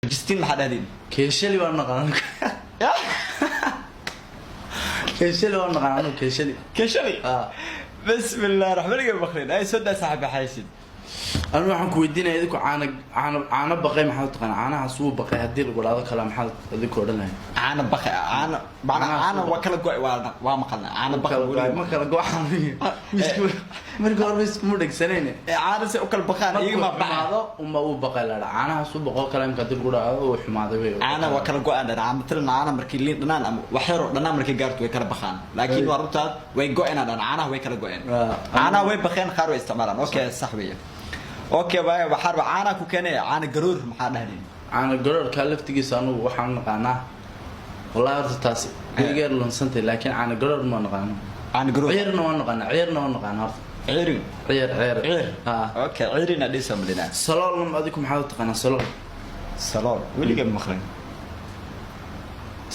Justin maxaa dhahdeen? Keeshali waan naqaan. Ya. Keeshali waan naqaan anu, keeshali. Keeshali? Ah. Bismillah raxmaniga maqlin ay soo daa, saaxiib xaysid. Anu waxaan ku weydiinaya, idinku caana caano caano baqay maxaad u taqaan? Caanahaas wuu baqay haddii lagu dhahdo kale, maxaad idinku odhan lahayd? Caana baqay, caana macna Caanaha caana suuqa. Waa kala go'ay, waa maqalna caana baqay. Ma kala go-aan, marka hore iskuma dhegsanayne. Ee caana se u kala baqaan iyaga ma markuu baqay xumaado unba uu baqay la dhaa. Caanahaas uu baqoo kale imka haddii lagu dhahdo, uu xumaaday wey. Caana waa kala go'aan dhan. Caana matalan caana markii liin dhanaan ama wax yar oo dhanaan markay gaarto, way kala baqaan, laakiin waa runtaad, way go'een dhan, caanaha way kala go'een. Caanaha way baqeen, qaar way isticmaalaan. Okay, sax weeye. Okay, waay, waxaa rabaa caanaha ku keenaya, caana garoor maxaa dhahdeen? Caana garoorka laftigiisa anugu waxaan naqaanaa, wallahi horta taasi weligeer lunsantay, laakiin caana garoor ma naqaano. Caana garoor. Ciirna waa naqaana, ciirna waa naqaana horta. Ciirin? Ciir, ciir. Ciir. Ha. Okay, ciirina dhisa malina. Saloolna adiku maxaad u taqaanaa, salool? Salool weliga maqlin.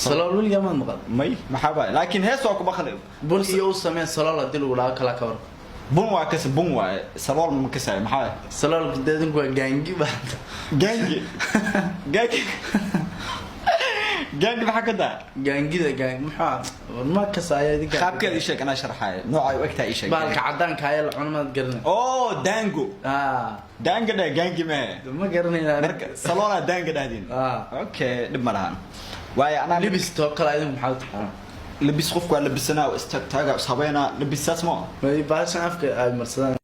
Salool weligaa maad maqal? May, maxaa waay? Laakiin hees waa ku maqlay. Bun iyo u samee salool haddii lagu dhahdo kala, ka war? Bun waa kas, bun waaye, salool ma kasaayo, maxaa waay? Saloolka dee idinku waa gaangi ba. Gaangi, gaangi, gaangi maxaa ka daa? Gaangida, gaang maxaa war ma kasaaya idinka? Qaabkeeda ii sheeg, anaa sharxaayo. Nooca u egtahay ii sheeg. Baalka cadaanka ayaa la cuno, maad garanay? Oh, daango. Ah. Daanga dheh, gaangi mehe. Ma garanayna. Marka saloolaa daanga dhahdin? Ah. Okay, dhib ma lahan waayo anaa Libistoo kale idinku maxaad u taqaanaa? Labis, qofku waa labisanaa, waa istaagtaagaa, ishabeynaa, labisaas ma May, baashan afka ay marsadaan.